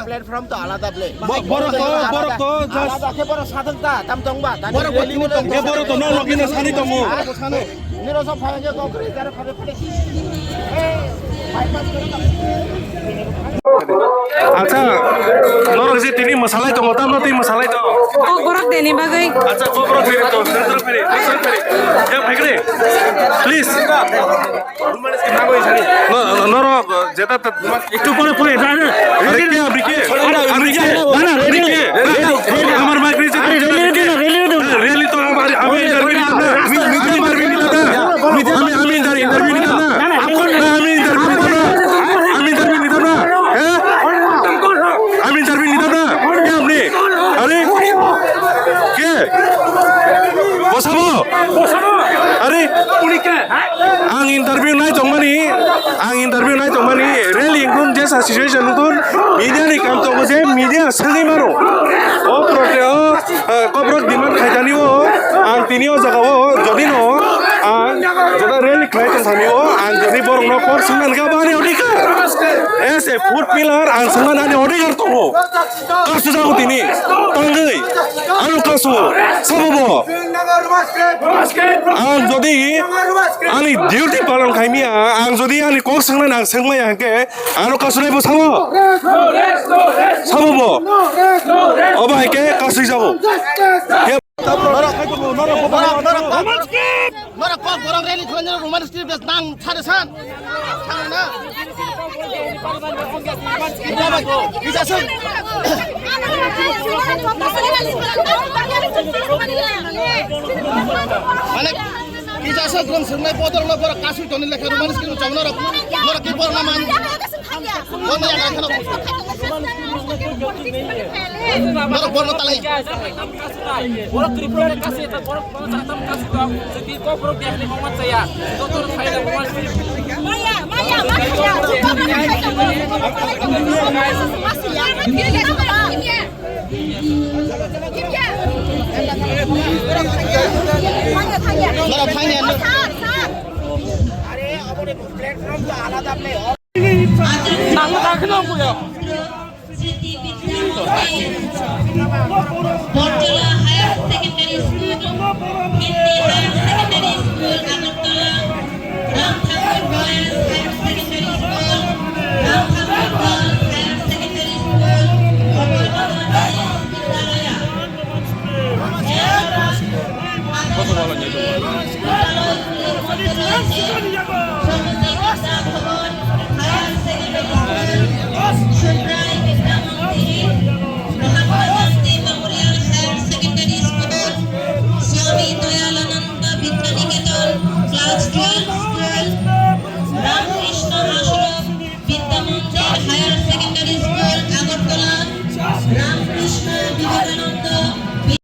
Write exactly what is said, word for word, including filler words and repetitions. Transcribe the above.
Platform to alada ble. Borok to, borok to just alada khe borok sadok ta, tam tong ba, tam borok to no logi no sani tongo. Niro so phai je kok ri jare phai phai. Acha, norok je tini mwsalai tongo, tamno tei mwsalai tongo? Kokborok deni bagwi. Acha, kokborok deni tongo, sentro phiri, sentro phiri. Ya, phai kre. Please. No, no, norok, jeta ta, একটু পরে, পরে, না, না, আরে কে, আপনি কে? আরে, আপনি কে? না, না, রেডি, আপনি কে? Ready, ready. আমার মাইক নিচে আরে, রেডি, রেডি না, রেডি, রেডি। হ্যাঁ, রেলি তো আমার, আমি ইন্টারভিউ নিতাম না। আমি, আমি ইন্টার-, ইন্টারভিউ নিতাম না। না, না, আমি না, আমি ইন্টারভিউ নিতাম না। আমি ইন্টারভিউ নিতাম না। হ্যাঁ? আমি ইন্টারভিউ নিতাম না। কে আপনি? আরে? কে? বসাবো? আরে? Ang interview nai tongmani, ang interview nai tongmani, rally wngkha jesa situation wngkha, media ni kam tongo je media sangwi mano. O prote o, eh, kokborok demand khaitani o, ang tini o jaga o, jodi no, ang jodi rally khlai tongthani o, ang jodi borok no kok sungna hwnkhe abo ani odhikar. As a fourth pillar, ang sungna ani odhikar tongo. Kasu jago tini, tangwi, ano kasu, sabo bo. Ang jodi ani duty palon khaimiya, ang jodi ani kok sungna ang sungmaya hwnkhe, ano kasunai bo sabo. Sabo bo. Obo hai khe kasui jago. Norok, norok, norok, norok, norok kok borok rally khlai nai, Roman script bes nang sade san. Sana. Kisa sung. Mane, kisa sung krum sungnai bodol no borok kasui toni lekha Roman script chong norok. Norok ki borok na man. Borok ya kan khana. Borok borok talai. Borok Tripura ni kasi ta borok borok sa tam kasi ta. Jadi kok borok dia ni momat saya. Doktor saya momat. Maya, maya, maya. Borok thangya. Sir, sir. Are, aboni platform to alada ble. Nang ta khna buya. Bortola Higher Secondary School, Hindi Higher Secondary School, Agartala, Ramthakur Boys Higher Secondary School, Ramthakur Girls Higher Secondary School, Agartala Bidyalaya.